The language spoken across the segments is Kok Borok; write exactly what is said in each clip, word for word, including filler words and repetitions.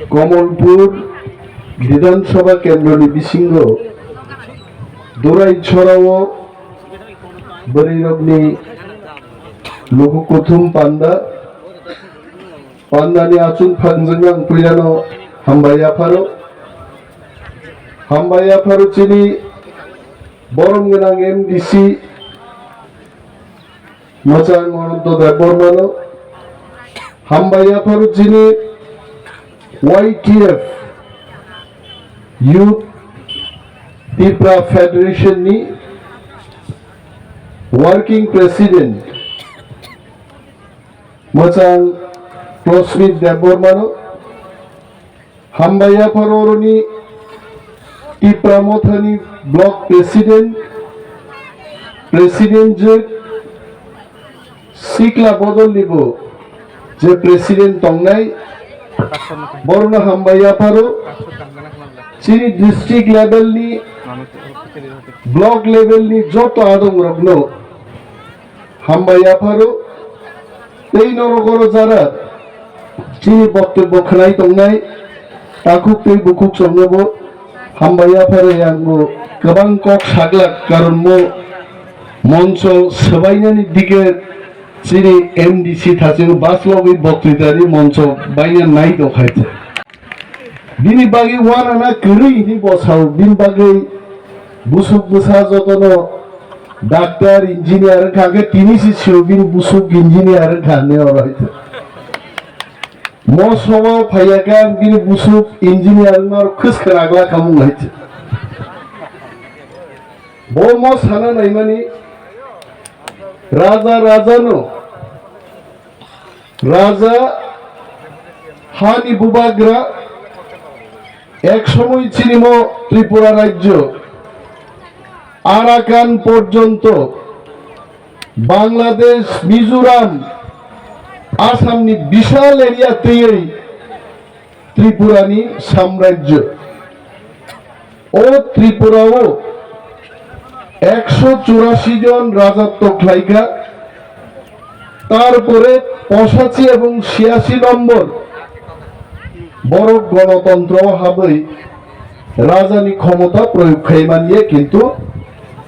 Komolpur Bidhan Sabha Kendroni bisingo Durai Chorao bwrwirokni luku kuthum panda, pandani achuk phangjwkno ang puilano hambai yapharo. Hambai yapharo chini borom gwnang M D C Mwchang Ananto Debbarmano. Hambai yapharo chini Y T F, Youth Tipra Federation ni Working President Mwchang Prosmit Debbarmano. Hambai yapharo oroni Tipra Mothani Block President, President je Sikla Bodol nibo je President tongnai, borno hambai yapharo. Chini district level ni, block level ni joto adong rokno hambai yapharo. Tei norok oro jara chini boktobbo khwnai tongnai takhuk tei bukhuk chwngnobo hambai yapharo, yango kwbang kok saglak, karon mo moncho swbainani dike chini M D C thaching baslogwi boktwitani moncho baina nai tongkhaisa. Bini bagwi uanana kwrwi hinwi bo sao, bini bagwi busuk bwsa jotono doctor, engineer wngkha, hwnkhe tini se sio bini busuk engineer wngkha hinwi oro hai. Mo sobo phaiya khe ang bini busuk engineer wngma rok khwskha ragla khamung hai. Bo mo sana naimani raja rajano Raja hani bubagra ek somoy chini mo Tripura rajyo Arakan porjonto Bangladesh, Mizoram, Assam ni bishal area twiwi Tripura ni samrajyo. O Tripura o ekso churasi jon rajatto khlaikha, tarpore posachi ebong siasi nombor borok gonotontro o habwi rajani khomota proyog khai manya, kintu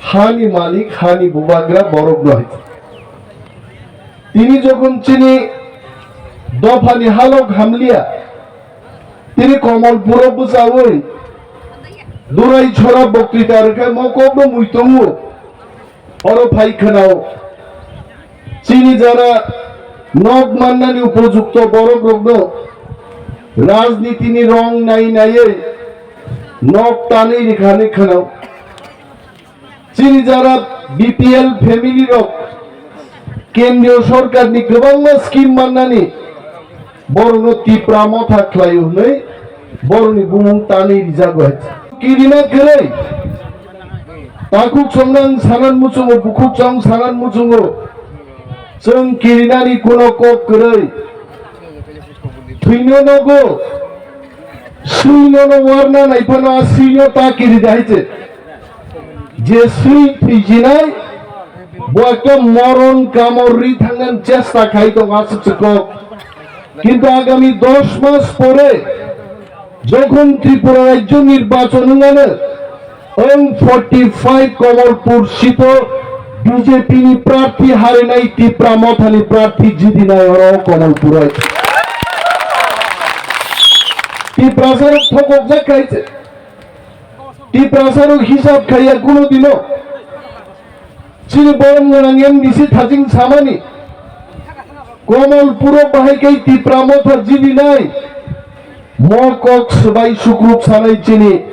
hani malik, hani bubagra borok no hai. Tini jokhon chini dophani halok hamliya, tini Komolpuro bwchawi Durai Chora boktwita rwkhe mo kokno mui tongo. Oro phai khwnao. Chini jara nok mannani upojukto borok rokno rajnitini rong nai naiwi nok tanwi rwkha hinwi khwnao. Chini jara B P L family rok kendriyo sorkar ni kwbangma scheme mannani borokno Tipra motha khlaio hwnwi borokni bumung tanwi rijago hai. Kirina kwrwi takhuk chongnang sanan muchungo, bukhuk chong sanan muchungo, chwng kirinani kuno kok kwrwi. Thwino nogo, swino no warna naiphano a swino ta kiri dahai se. Je swi thwijinai, bo ekta moron kamor ri thangnan chesta khai tong aswk se kok. Kintu agami dos mas pore, jokhon Tripura rajyo nirbachon wngmano, Ang forty five Komolpur seat o B J P ni prarthi harinai, Tipra Motha ni prarthi jidinai oro Komolpur o. Tiprasa rok thokokjak khai se. Tiprasa rok hisab khaiya kuno dino. Chini borom gwnang M D C thaching samani. Komolpur o bahai khai Tipra Motha jidinai. Mo kok swbai sukruk sanai chini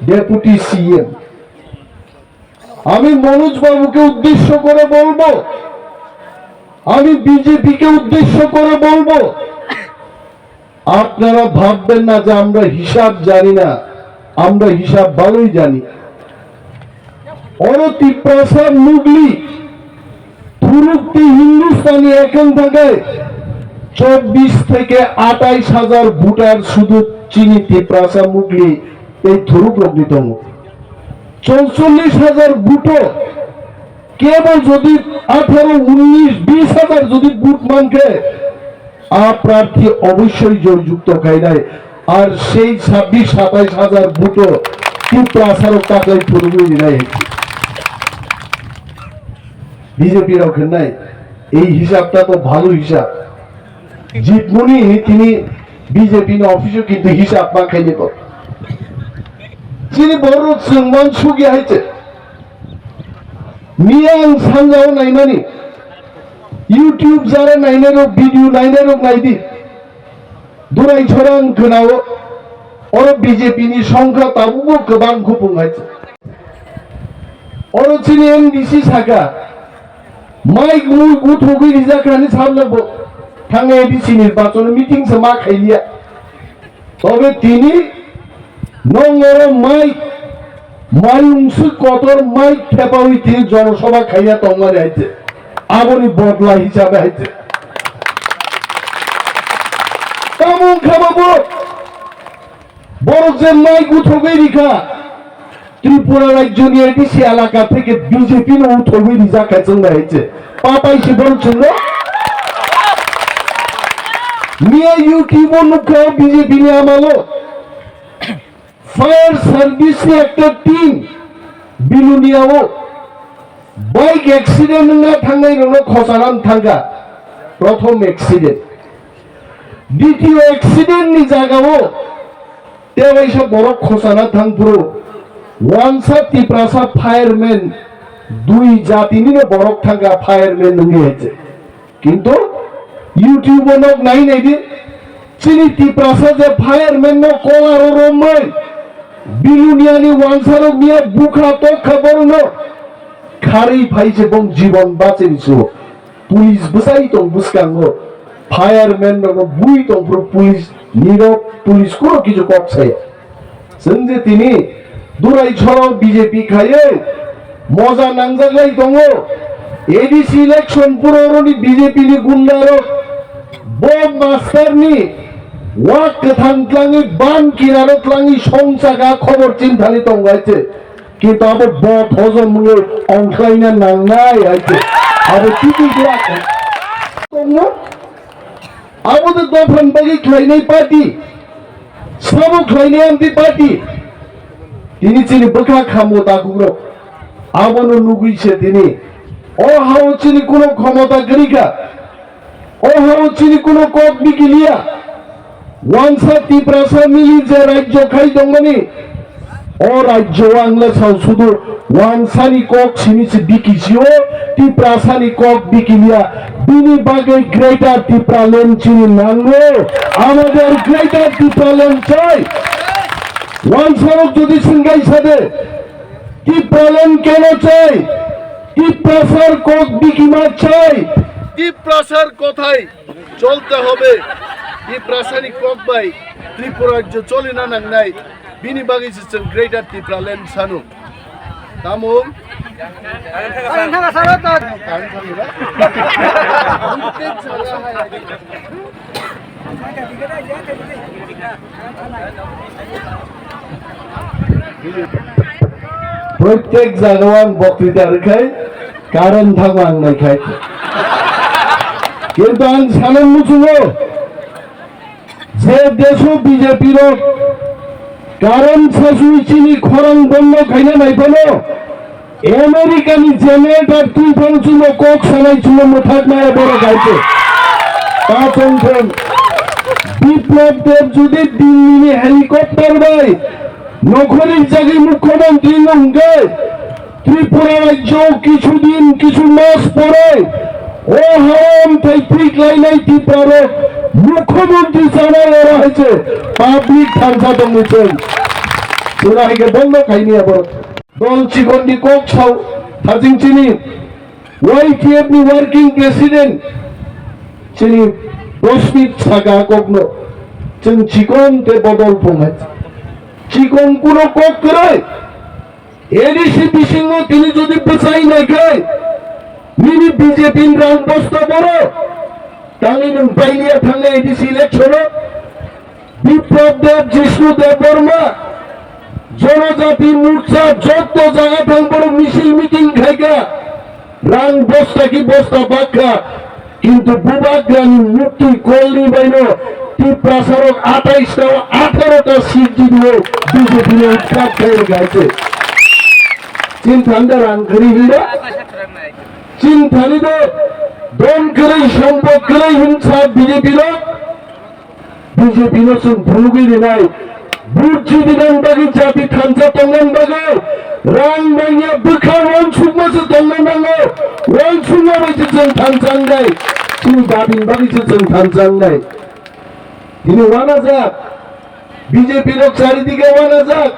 Deputy C M. আমি মনোজ বাবুকে উদ্দেশ্য করে বলবো, আমি বিজেপিকে উদ্দেশ্য করে বলবো, আপনারা ভাববেন না যে আমরা হিসাব জানি না, আমরা হিসাব ভালোই জানি। Oro Tiprasa mugli, thurukti Hindustani ekeng thakai, chobbish theke atais hajar voter sudu chini Tiprasa mugli ei thuruk rokni tongo. Chorchollish hajar vote o kebol jodi atharo, unnish, bish hajar jodi vote mankhe, a prarthi obossoi joyjukto khainai. Ar sei sabbish satais hajar buto Tiprasarok taklai phurugwi rinai hai. B J P rok hwnnai, ei hisab ta to bhalo hisab. Jitmuni hi tini B J P ni office o kintu hisab ma khaini bo. Chini borok chwng man sugya hai che. Miya ang sanjao naimani. YouTube jara nainai rok, video nainai rok naidi. Durai chorang gwnao oro B J P ni songkha tabukbo kwbang khupung hai. Oro chini M D C saka, mic mui guthugwi rijak hani sabla bo thangna A D C nirbachon meeting se ma khailiya. Tobe tini nong oro mic Mayung swi kotor mic thepawi tini jonosabha khaiya tongmani hai se. Aboni bodla hisabe hai se. Tamo wngkha bo borok? Borok je mic uthogwi rikha, Tripura rajyoni A D C elaka theke B J P no uthogwi rijak kha chwngbai hai se. Papai se borok chwngno. Miya YouTube o nukha B J P ni amalo. Fire service ni ekta team Bilonia o bike accident wngna thangnai rokno khochana thangkha, prothom accident. Ditiyo accident ni jaga o tewaisa borok khochana thangphuru wansa Tiprasa fireman dui jati nino borok thangkha fireman wngwi hai se. Kintu YouTube o nok nai nai di, chini Tiprasa je fireman no kolar o romwi, Bilonia ni wansa rok niya bukha tokha borok no kharwi phai se bong jibon bachwi su. Police bwsai tong bwskango, fireman rok no bui tong phuru police nirok police kuro kichu kok saya. Chwng je tini durai choro B J P khaiwi moja nangjaklai tongo. A D C election puro oroni B J P ni gunda rok bo master ni wak kwthang tlangwi ban kinaro tlangwi song saka khobor chinthani tongo hai se. Kintu abo bo thojom mwnwi ongkhlaina nangnai hai se. Abo titi khe tongo. Abo de dophani bagwi khlainai party, sabo khlainai amtwi party. Tini chini bwkha khamu takhuk rok. Abono nugwi se tini. O hao chini kuno khomota kwrwi kha. O hao chini kuno kok bikiliya. Wansa Tiprasa mili je rajyo khai tongmani. O rajyo o ang le sao sudu wansani kok simi se bikisio, Tiprasani kok bikiliya. Bini bagwi Greater Tipraland chini nango. Amader Greater Tipraland chai. Wansarok jodi swngwi sade, Tipraland keno chai? Tiprasar kok bikima chai? Tiprasar kothai cholte hobe. Tiprasani kok bai Tripura rajyo cholina nangnai. Bini bagwi se chwng Greater Tipraland sanu. Tamo? Ang thanga saro to. Ang thanga. Protek jagao ang boktwita rwkhai, karon thangma ang naikhai. Kintu ang sanan muchungo, je deso B J P rok karon sasui chini khorang bondo khaina naiphano, America ni generator twi phano chwngno kok sanai chwngno mwthak maya borok hai se. Ta tong thung. Biplab Deb jodi Delhi ni helicopter bai nokhorwi jagwi mukhyamantri wngkhe Tripura rajyo kichu din kichu mas pore o haram thai thik lainai Tipra rok mukhyamantri chanai oro hai se public thansa tongwi chwng. Chwngno hai khe bondo khaini abo. Dol chikon ni kok sao, thajing chini Y T F ni working president chini Rosmit saka kokno chwng chikon te bodol phungai. Chikon kuno kok kwrwi A D C bisingo tini jodi bwchai naikhai nini B J P ni rang bosta boro tangwi nwng pailiya thangnai A D C election o. Biplab Deb, Jishnu Debbarma, Jonojati Morcha, jotto jaga thang borok misil meeting khaikha, rang bosta ki bosta bakha, kintu bubagrani mukti kolni baino Tiprasa rok atais ta atharo ta seat di dio B J P no utkhap khai rok hai se. Chin thanda rang kwrwi hinba. Chin thani do don kwrwi sombok kwrwi hinsa B J P rok. B J P no chwng phunugwi rinai. Vote chidinang bagwi jati thansa tongnang bagwi rang manya bwkha wansukma se tongna nango. Wansukma bai se chwng thansa wngnai. Chini dabini bagwi se chwng thansa wngnai. Tini wanajak. B J P rok charidike wanajak.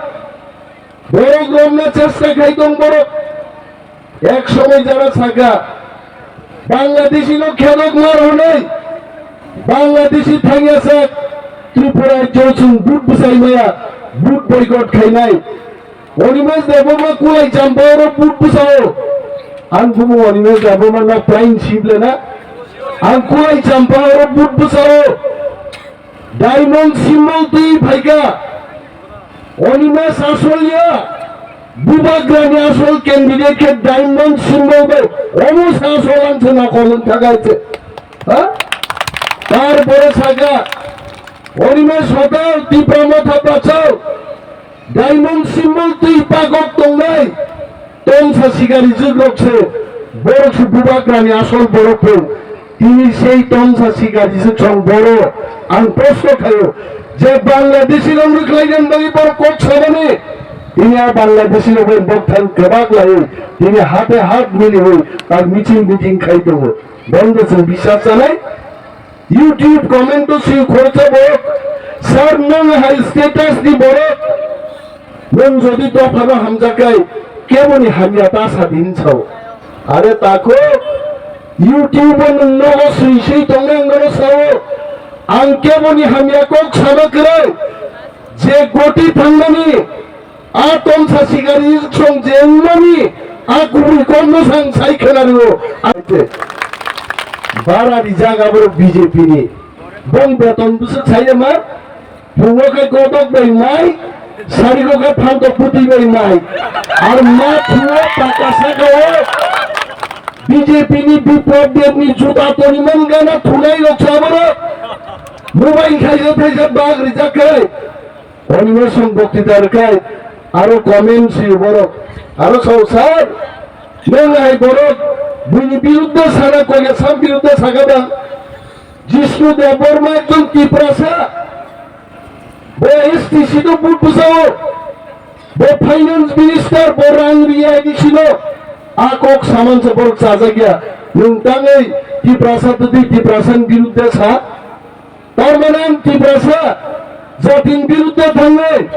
Borok romna chesta khai tong borok. Ek somoi jara saka, Bangladeshi no khedok mar hwnwi, Bangladeshi thangya sak, Tripura rajyo chwng vote bwsai maya, vote boycott khainai. Animesh Debbarma kulai champa oro vote bwsao. Ang bumo Animesh Debbarma na plain sible na. Ang kulai champa oro vote bwsao. Diamond symbol twi phaikha. Animesh asol ya. Bubagrani asol candidate khe diamond symbol bai. Omo sa asol ang se nokol wng thakai se. Ha? Tar pore saka. Animesh hotel Tipra Motha bachao. Diamond symbol twi pagok tongnai. Tongsa sikari jwk rok se, borok se bubagrani asol borok bo. Tini sei tongsa sikari jwk song boro ang proshno khaio je Bangladeshi rok rwkhlai nang bagwi borok kok samani. Tini a Bangladeshi rok bai bok thang kwbak laiwi tini hate hat miliwi tar meeting meeting khai tongo. Bondo chwng bisas chanai. YouTube comment o si khoroksa borok, "Sir, nwng hai status ni borok, nwng jodi dophano hamjakai, keboni hamya ta sa di," hin sao. Are tako, YouTube o nwng nogo swi swi tongnai ang nono sao, ang keboni hamya kok sama kwrwi, je goti thangmani, A tongsa sikari song jengmani a kubui kokno sang sai khena rio. Ate bara rijak aborok B J P ni. Bong beton bwswk sai ma. Phungo khe kotok bai mai, sarigo khe phantok bwtwi bai mai. Ar ma phungo paka saka o B J P ni Biplab Deb ni juta toni man gana thunai rok sa aborok. Mobile khaija thaija bag rijak khe. Animation boktita rwkhe aro comment si borok. Aro sao, "Sir, nwng hai borok buini birudde sana koi, Assam birudde saka ba? Jishnu Debbarma ekjon Tiprasa, bo S T C no vote bwsao, bo finance minister, bo rang riya I D C no, a kok saman se borok chajakya. Nwng tangwi Tiprasa twi Tiprasa ni birudde sa?" Tar mane ang Tiprasa jatini birudde thangwi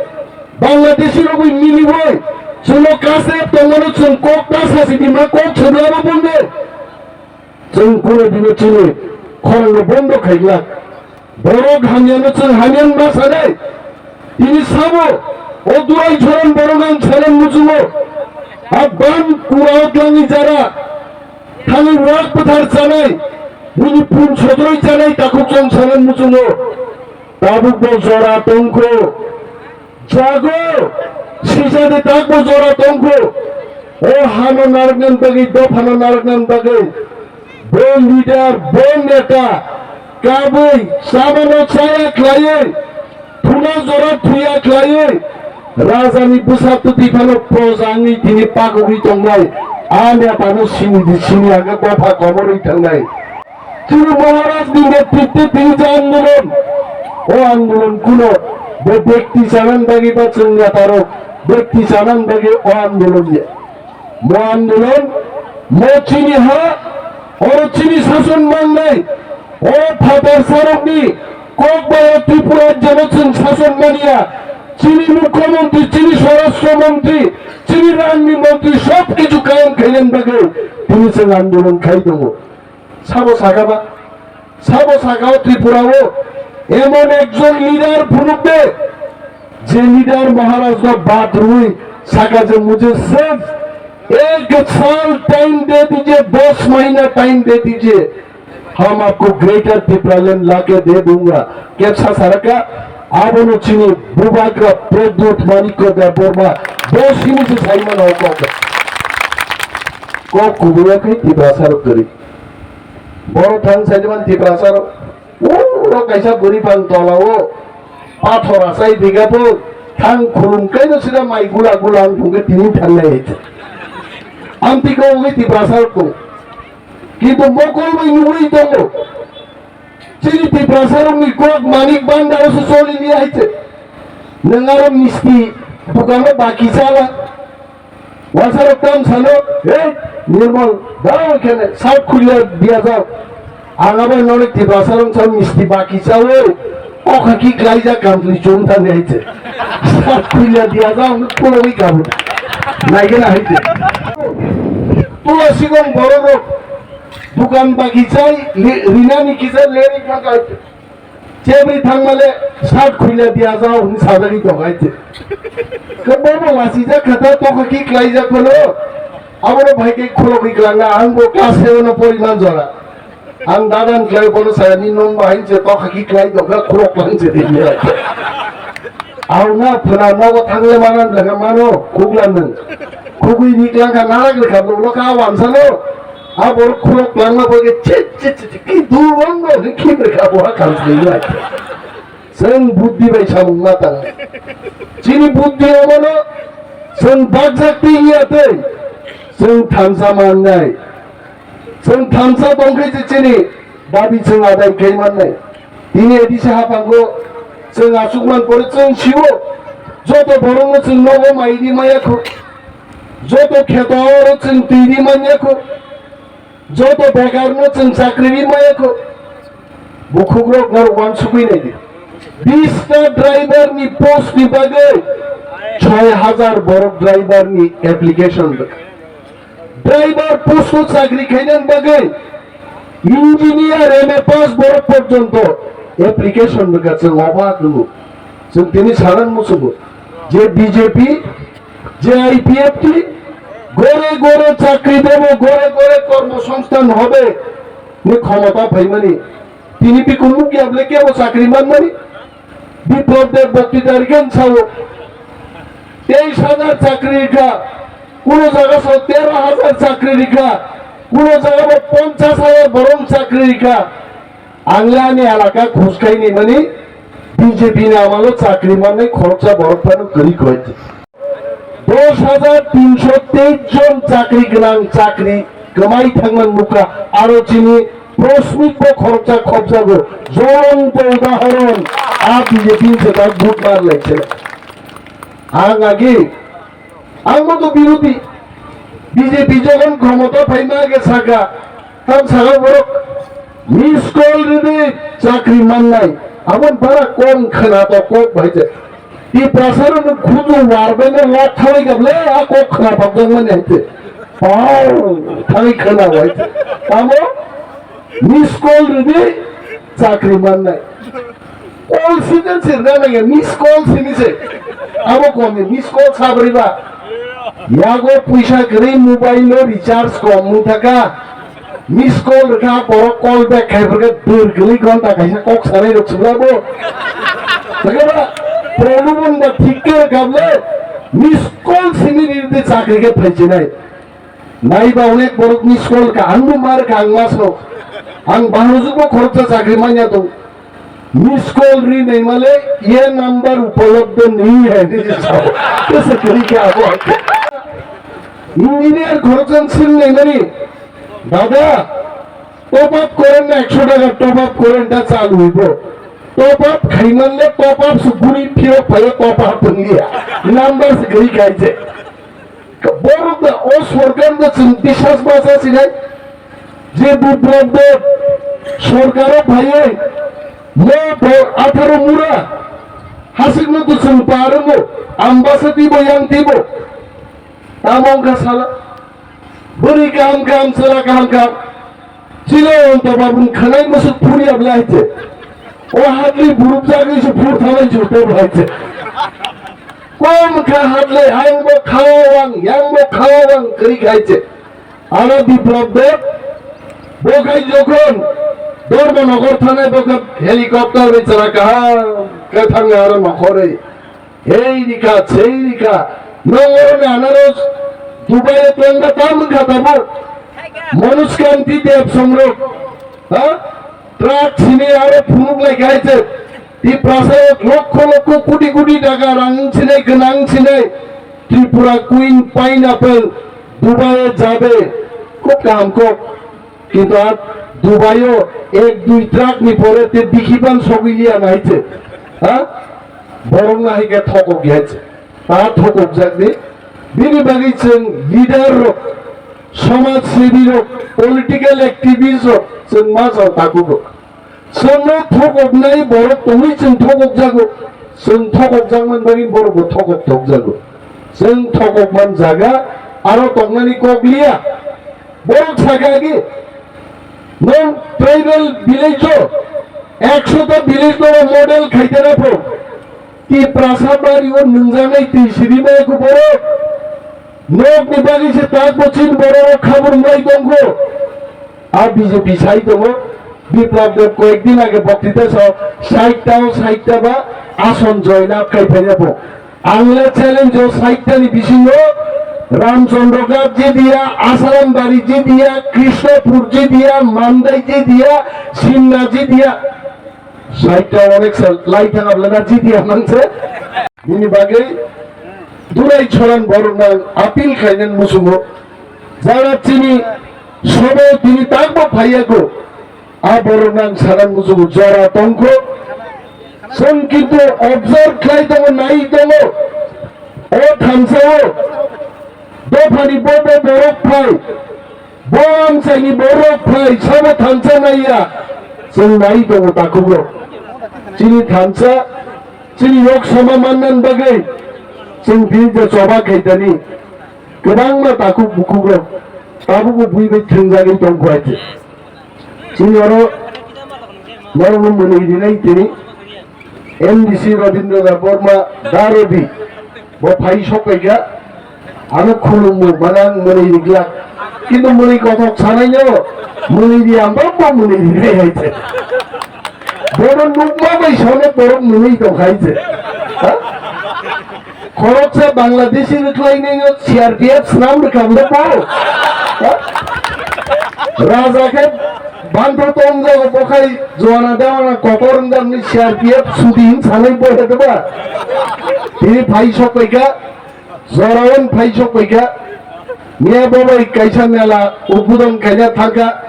Bangladeshi rogwi miliwi chwngno kasrep tongmano chwng kok ta sasi di ma kok soblabo bunde. Chwng kuro dino chini khorangno bondo khaiglak. Borok hamyano chwng hamya wngma sanai. Tini sabo o duai joran borok ang sanan muchungo. A ban kurao twlangwi jara. Thani wak bwthar chanai, bini pun sodroi chanai takhuk chong sanan muchungo. Tabuk bo jora tongkho. Jago, sijani tak bo jora tongkho. O hano narwknani bagwi, dophano narwknani bagwi. Bo leader, bo neta, kabwi, samano chaya khlaiwi. Thuna jora thuya khlaiwi rajani bwsa twtwi phano proja wngwi tini pagogwi tongnai. A netano sini di sini age dopha komorwi thangnai. Chini Maharaj ni netritwe tini je andolon, o andolon kuno bo bekti chanan bagwi ba chwng netarok bekti chanan bagwi o andolon ya. Mo andolon, mo chini ha, oro chini sason mangnai, o phatar sarokni kok bai o Tripura rajyono chwng sason manya, chini mukhyamantri, chini swarashtra mantri, chini rangni mantri sob kichu kayam khainani bagwi tini chwng andolon khai tongo. Sabo saka ba? Sabo saka o Tripura o emon ekjon leader phunuk de, je leader Maharaj no baad rwi saka je mujhe sirf ek saal time de dijiye, das mahina time de dijiye, hum aapko Greater Tipraland laake de dunga. Kepsa saraka, abono chini bubagra Pradyut Manikya Debbarma, bo simi se saimano kok. Kok kubuya khai Tiprasa rok gari. Boro thang saiman Tiprasa rok. O, Oro kaisa bwrwi phan tola o pathor achai biga bo thang khulum kaino sida mai gula gula ang thungkhe tini thangnai hai. Amtwi ko ugwi Tiprasa rok tongo. Kintu mokol bai nugwi tongo. Chini Tiprasa rokni kok manik bandar se choli ni hai se. Nwng aro misti dukano baki chala. Wasarok tam sano, "Hey, Nirmal, dao kene, sat khulia dia jao." Ang abo nono Tiprasa rok sam misti baki chawo, okha ki klaijak kamtwi chum thang hai se. Sat khulia dia jao, ang kulo wi kabu. Naigena hai se. Tula sigong borok rok, dukan baki chai, li-, rinani kisa leri thang hai se. Chebri thangmale sat khuila dia jao hwnwi sajagwi tongo hai se. Kwbangma lachijak kha ta tokha ki klaijak phano. Abono bahai khe khulogwi kwlangna ang bo class seven o poriman jora. Ang dadan khlai bono saya ni non bahai se tokha ki klai tokha khulok lang se din ya. Auna phana nogo thangle manan daga mano khuglan nang. Khugwi ni klang kha narak lekha bo lokha awan sano. A borok khulok langma bagwi chit chit chit chit ki duron no hwnwi khibri kha bo ha kal sini lai. Chwng buddhi bai samung ma tang. Chini buddhi omono chwng bakjak twi ya tei chwng thansa mannai. Chwng thansa tongkhe je chini dabi chwng adai khai mannai. Tini A D C haphango chwng achukman pore chwng siwo joto borokno chwng nogo mai ri maya kho. Joto kheto oro chwng twi ri manya kho. Joto bekarno chwng chakri ri maya kho. Bukhukrok norok uansugwi naidi. Bista driver ni post ni bagwi soi hajar borok driver ni application rwkha. Driver post o chakri khainani bagwi engineer M A pass borok porjonto application rwkha, chwng obak wngo. Chwng tini sanan muchungo je B J P, je I P F T, gore gore chakri debo, gore gore kormosongsthan hobe ni khomota phaimani. Tini bikung nukya bole kebo chakri manmani? Biplab Deb bokti darikhe sao, teis hajar chakri rikha, kuno jaga so tero hajar chakri rikha, kuno jaga bo ponchas hajar borok chakri rikha. Ang le ani elaka khuskai ni mani B J P ni amalo chakri mannai khoroksa borok phano kwrwi koi. Dos hajar tinsho teis jon chakri gwnang chakri kwmai thangman nukha, aro chini Prosmit bo khoroksa khopjago, jolonto udahoron, a B J P ni jeta vote mar lai se. Ang agi, ang bo to birodhi, B J P jokhon khomota phaima age saka, tam saka borok, miss call ridi chakri mannai, abon bara kom khwna to kok bai je. Tiprasa rok no khudu war bai no lak thalai gable a kok khna bak jang mani hai te. Pau thalai khna wai te. Tamo miss call ridi chakri mannai. Call si den sir na nang miss call sini se. Abo kom miss call sabri ba. Yago puisa kwrwi mobile no recharge kom mung thaka. Miss call rwkha, borok call back khai phwrwkha, dwr kwlwi ghonta kaisa kok sanai rok swkla bo. Rwkha ba, Pranubon ba thik khe rwkha bwle, miss call simi ri rwdi chakri khe phaichinai. Nai ba onek borok miss call ka, ang bo ma rwkha, ang ma sano. Ang bahai rwjak bo khoroksa chakri manya tong. Miss call ri naimale, ye number upolobdho nahi hai, hinwi sao. Kesa kiri kya abo hai. Engineer khoroksa swng naimani, dada, top up koren na eksho taka top up koren da chalu hoibo. Top up khaimanle top up su guri phirok phaio top up wngliya. Number se gari kaise. Borok da o sorkar da chwng biswas basa sinai. Je Biplab Deb sorkaro phaiwi mo bo atharo mura hasik no to chwng parwngo ambasa tibo yang tibo. Tamo wngkha sala. Bwrwi kaham kaham, chwla kaham kaham. Chino onto babun khwnai musuk phurya bwlai hai se. O hadli buruk jagwi se phur thalai se to bwlai se. Kom kha hadle, ang bo khawa wang, yang bo khawa wang, kwrwi khai se. Aro Biplab Deb, bo khai jokhon Dharmanagar thanai bo kha helicopter bai chara kaham khe thangwi aro nokhorwi. Hei rikha, sei rikha, nong oro ni anaros Dubai o tongda tam wngkha tabo. Manoj Kanti Deb songrok, ha? Truck sinai aro phunuk lai kha hai se. Tiprasa lokkho lokkho koti koti taka rang sinai gwnang sinai Tripura Queen pineapple Dubai e jabe. Khub kaham kok. Kintu a Dubai o ek dui truck ni pore te bikhiban sogwi liya nai se. Ha? Borok na hai khe thokok ya se. Ta thokokjak di. Bini bagwi chwng leader rok, samaj sebi rok, political activist rok, chwng ma chwng takhuk rok. Chwngno thokoknai borok tongwi chwng thokokjago. Chwng thokokjakmani bagwi borokbo thokok thokjago. Chwng thokokman jaga aro tongnani kok liya. Borok sakha agi, nwng tribal village o, ekshota village no model khaitera pho. Tiprasa bari o nungjaknai twi siri maya kho borok. Nok ni bagwi se tak bo chin borok rok khabur wngbai tongkho. A B J P sai tongo, Biplab Deb koyek din age boktita sao, sait ta o sait ta ba ason joy lab khai phaina bo. Ang le challenge o sait ta ni bisingo Ramchandra Ghat jidiya, Asaram Bari jidiya, Krishnapur jidiya, Mandai jidiya, Simna jidiya. Sait ta onek sal lai thang abla na jidiya mangse. Bini bagwi Durai Choran borok nang appeal khainani muchungo. Jara chini sobo tini takbo phaiya ko. A borok nang sanan muchungo jora tongkho. Chwng kintu observe khlai tongo, nai tongo. O thansa o dophani bo bo borok phai. Bo amchaini borok phai sabo thansa naiya, chwng nai tongo takhukrok. Chini thansa, chini yok sama mannan bagwi chwng tini je choba khaitani kwbangma takhuk bukhukrok tabukbo bui bai thwngjagwi tongkho hai se. Chini oro norokno mwnwi rinai tini M D C Rabindra Debbarma Darobi bo phai sokphaikha, ano khulumbo manang mwnwi rijlak. Kintu mwnwi kothok sanaino mwnwi ri ang bo mwnwi rinai hai se. Bono nukma bai sono borok mwnwi tong hai se. Ha? Khoroksa Bangladeshi rwkhlainai no C R P F snam rwkha bo. Ha? Raja khe bantho tongjago bo khai juana dewana kotor wngjakni C R P F sudi hin sanai bo he doba. Tini phai sokpaikha, joraon phai sokpaikha. Miya bo bai kaisa mela udbodon khaina thangkha.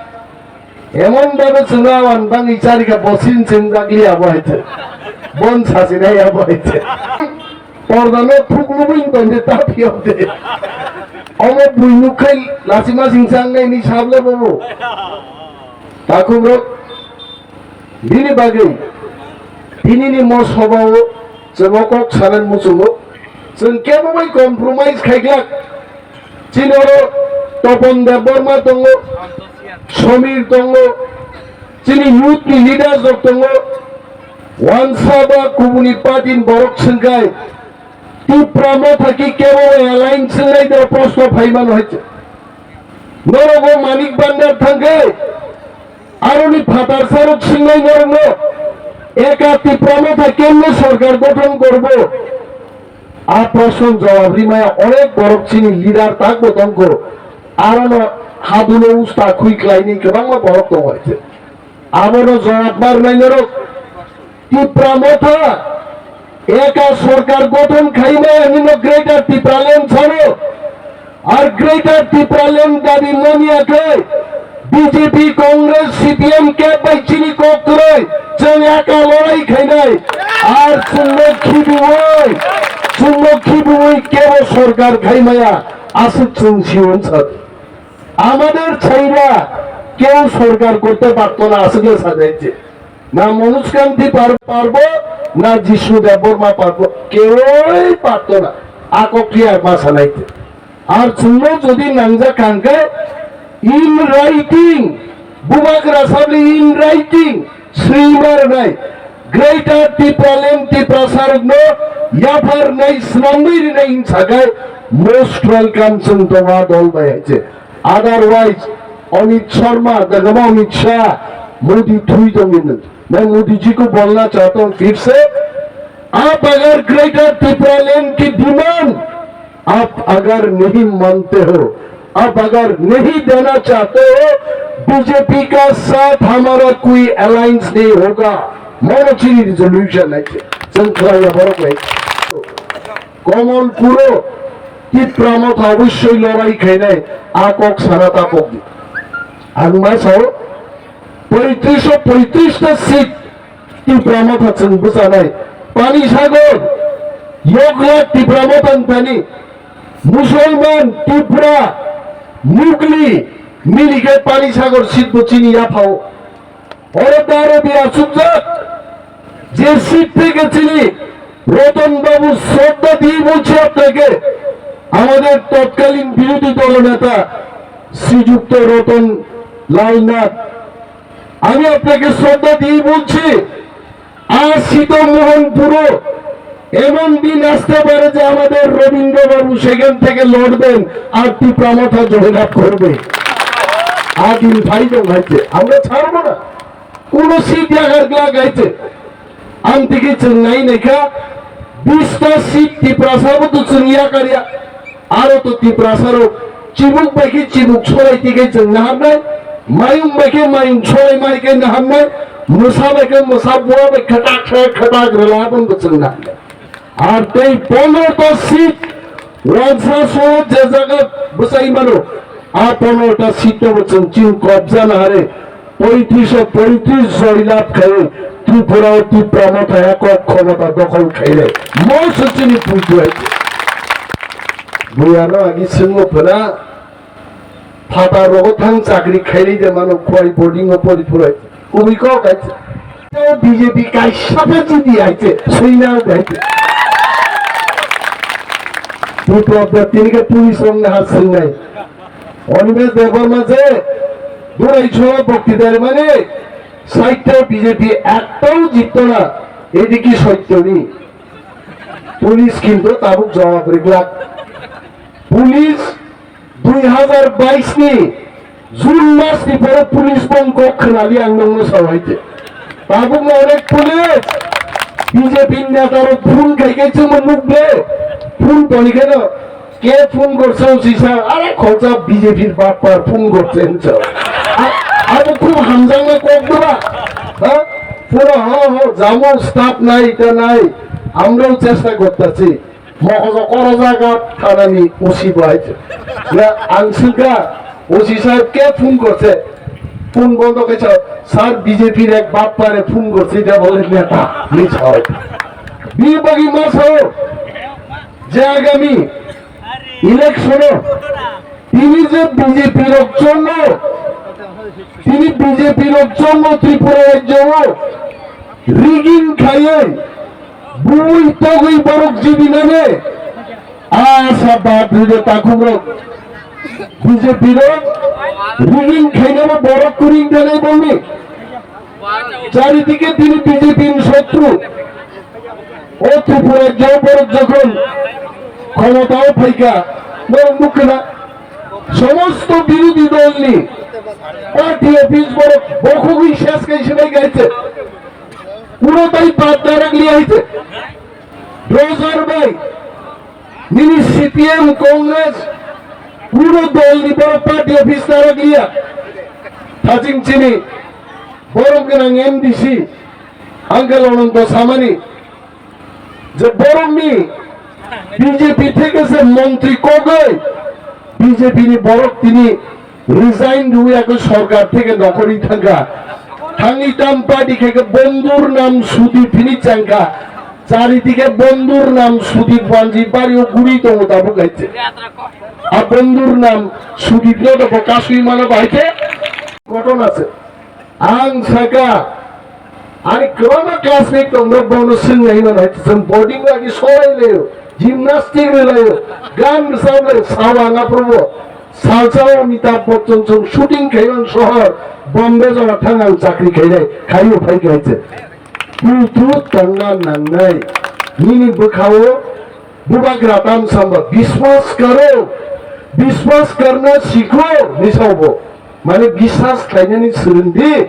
Emon bhabe chwngno awan bangwi charikha, bosin chwngjak liya bo hai se. Bon sasinai ya bo hai se. Pordano thuklubui tongde ta phiyok de. Omo bui nukkhai lachima singsa wngnai ni sable bobo. Takhukrok bini bagwi tinini mo sobao chwng o kok sanan muchungo. Chwng kebo bai compromise khaiglak. Chini oro Topon Debbarma tongo, Somir tongo, chini youth ni leaders rok tongo, wansa ba kubuni party ni borok swngkai, Tipra Motha ki kebo alliance swngnaidao proshno phaimano hai se. Norok o Manik Bhandar thangkhe, aroni phatar sarok swngnai norokno, eka Tipra Motha kemne sorkar gothon korbo? A proshno jawab rimaya onek borok chini leader takbo tongkho, arono hadulo usta khui khlaini kwbangma borok tongo hai se. Abono jawab marnai norok Tipra Motha eka sorkar gothon khaimaya hinwi no Greater Tipraland sano. Ar Greater Tipraland dabi manya khe B J P, Congress, C P M khe bai chini kok kwrwi chwng eka lorai khainai. Ar chwngno khibiwi, chwngno khibiwi kebo sorkar khaimaya aswk chwng sio wngsa. Amader chaira keu sorkar korte parto na aswk le sajai je. Na Manoj Kanti par-, parbo, na Jishnu Debbarma parbo, keui parto na. Ako clear ma sanai te. Ar chwngno jodi nangjak kha hwnkhe in writing, Bubagra sabni in writing, swima rwnai, Greater Tipraland Tiprasarokno yaphar nai swnamwi rinai hinsakhai most welcome chwng tongo a dol bai hai se. Otherwise, Amit Sharma, dagama Amit Shah, Modi thui tongwi nang. मैं मोदी जी को बोलना चाहता हूँ फिर से, आप अगर ग्रेटर टिपरालैंड की डिमांड आप अगर नहीं मानते हो, आप अगर नहीं देना चाहते हो, B J P ka saath hamara koi alliance nahi hoga. Mono chini resolution hai. Chwng khlaiya borok lai. Kamalpuro Tipra Motha obossoi lorai khainai, a kok sana ta kok di. Ang ma sao, poitrish poitrish ta seat Tipra Motha chwng bwchanai. Pani Sagar, yokla Tipra Motha ni thani, Musulman, Tipra, Mugli, mili khe Pani Sagar seat bo chini yaphao. Oro daro bi achukjak, je seat theke chini Ratan Babu, shraddha diye bolchi apnake, amader totkalin birodhi dol neta Srijukto Ratan Lal Nath, আমি আপনাকে শ্রদ্ধা দিয়ে বলছি, আর সীতামোহনপুরও এমন দিন আসতে পারে যে আমাদের রবীন্দ্রবাবু সেখান থেকে লড়বেন আর টিপ্রা মথা জয়লাভ করবে। আদিন ভাই জন ভাইকে আমরা ছাড়বো না, কোনো সিট জায়গার গ্লা গাইছে। Amtwkhe chwng nai naikha, bista seat Tiprasa bo to chwng yakarya. Aro to Tiprasa rok chibuk bai khe chibuk solai tikhe chwng naharnai, mayung bai khe mayung solai mai khe naharnai, mwsa bai khe mwsa bua bai khatak se khatak rwla aboni bo chwng naharnai. Ar tei pondro ta seat Wansa so je jaga bwchai mano, a pondro ta seat no bo chwng chini kobja nahare, poitrish o poitrish joy lab khai Tripura o Tipra Motha ya kok khomota dokhol khaile. Mo se chini puitu hai. Buya no agi swngo phana, phata rogo thang chakri khaile de mano khwai boarding o pori phurai. Kubui kok hai. B J P kaisa phe jiti hai se, sui na hai se. Biplab da tini ke police rong na hat sing nai. Animesh Debbarma je durai chhora bokti dari mane, side ta B J P ektao jitto na, edi ki sotto ni? Police kintu tabuk jawab riglak. Police dui hazar bais ni June mas ni pore police bong kok khnali ang nongno sawai te. Tabuk na onek police B J P neta rok phone khai khai chwngno nukle. Phone toni kheno ke phone gorse sisa, are khorsa B J P bapar phone gorse hinsa. Abo khub hamjaknai kok diba? Ha? Pura ho ho, jamo staff nai, eta nai. Amrao chesta kortasi. Mokojo koro jaga thanani O C bai. Na ang swngkha, O C saheb ke phone gorse. Phone bondo khe sa, sir, B J P re bapare phone gorse, da bole neta, ni sao. Bini bagwi ma sao, je agami election o tini je B J P rok chongo, tini B J P rok chongo Tripura rajyo o, rigging khaiwi, bui togwi borok jibinani asa bad rwdi takhukrok. B J P rok rigging khainabo borok kwrwng tanai bongni. Charidike tini B J P ni sotru. O Tripura rajyo borok jokhon khomotao phaikha, norok nukha na, somosto birodhi dolni party office borok bokhogwi ses khai se bai gaise. Kuno tai pat darak liya haise. Rojar bai, nini C P M, Congress, kuno dolni borok party office darak liya. Thajing chini borom gwnang M D C, Uncle Ananto samani, je borokni B J P theke se montri kogwi B J P ni borok tini resign rwya khe sorkar theke nokhorwi thangkha. Thangwi tam party khe khe Bondur nam Sudip hini changkha. Charidike Bondur nam Sudip wanji bario guri tongo tabuk hai se. A Bondur nam Sudip no bo kasui mano bai khe koton ase. Ang saka, ani kwbangma classmate tong nok bono swng nai mano hai, chwng boarding lagi solai layo, gymnastic rwlayo, gan rwchap layo, sawa nga probo, salsa o Amitabh Bachchan chwng shooting khaimani sohor, Bombay jora thang ang chakri khainai, khaio phai khe hai se. Puitu tongna nangnai, nini bwkhao Bubagra tam samba biswas karo, biswas karna sikho, ni sao bo. Mane biswas khlainani swrwngdi,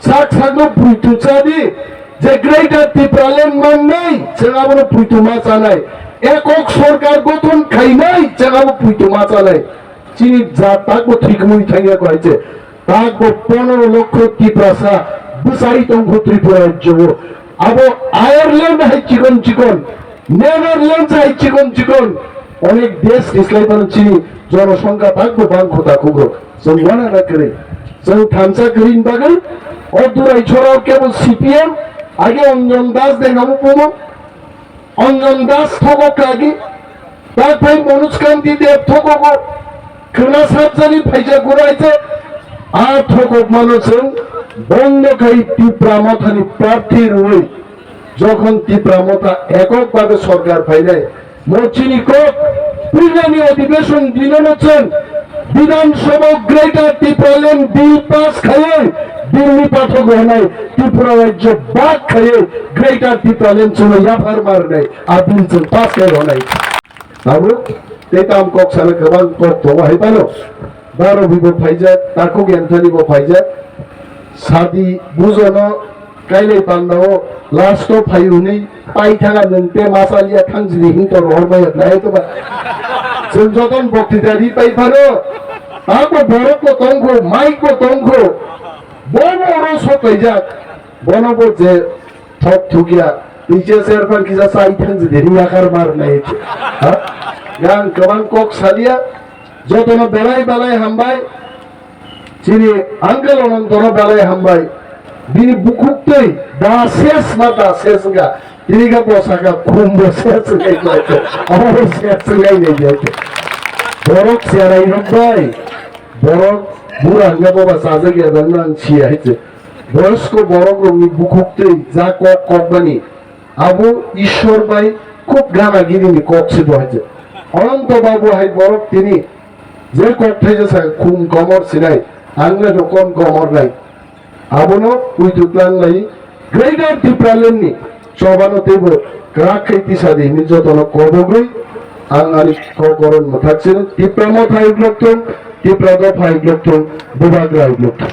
sak sakno puitu chadi, je Greater Tipraland mannai, chwng abono puitu ma chanai. Ekok sorkar gothon khainai, chwng abo puitu ma chanai. Chini jat takbo thwikmui thangya ko hai se. Takbo pondro lokho Tiprasa bwsai tongkho Tripura rajyo o. Abo Ireland hai chikon chikon, Netherlands hai chikon chikon, onek desh khe slai phano chini jonosongkha takbo bangkho takhugo. Chwng uanana kwrwi, chwng thansa kwrwini bagwi o durai chorao kebo C P M, age Anjan Das de namo bumo, Anjan Das thogo kagi, tak phai Manoj Kanti Deb thogo go, khwna sabjani phaijak gura aise, a thogok mano chwng, bongno khai Tipra Mothani prarthi rwi, jokhon Tipra Motha ekok bhabe sorkar phainai, mo chini kok, puilani adhibeshon dinono chwng, Bidhan Sabha Greater Tipraland Bill pass khaiwi, Bill ni pathok rwnai, Tripura rajyo bak khaiwi, Greater Tipraland chwngno yaphar marnai, a bill chwng pass khai rwnai. Tabuk, tei tam kok sana kwbang kok tongo hai phano. Baro bibo phaijak, takhuk yanthani bo phaijak. Sadi bujono kailai pandao last o phai hwnwi pai thanga nwng te masa liya thang jili hing to rohor bai nai to ba. Chwng joton bokti dari pai phano. Ako borok bo tongkho, mic bo tongkho. Bono oro sok kaijak. Bono bo je thok thukya. Tei je serphan kisa sai thang jili hing yakar mar nai. Ha? Yang kwbang kok salia. Jotono belai belai hambai. Chini uncle Anantono belai hambai. Bini bukhuk twi da ses ma da ses wngkha. Tini khe bo saka khum bo ses wngkha. Abo ses wngkha. Borok cherai rok bai. Borok bura hwnkhe boba chajak ya da nang si hai se. Boyosko borok rokni bukhuk twi ja kok kokmani. Abo Ishwar bai khub gana gini ni kok se bo hai se. Ananto Babu hai borok tini je kok thaisa sa khum komor sinai, ang le no kon komor nai. Abono puitu tlang lai Greater Tipraland ni chobano teibo kwrak khai tisa di hinwi jotono kobogwi ang ani kok koron mwthak sino Tipra Motha hai blok thung, Tipra Dopha hai blok thung, Bubagra hai blok thung.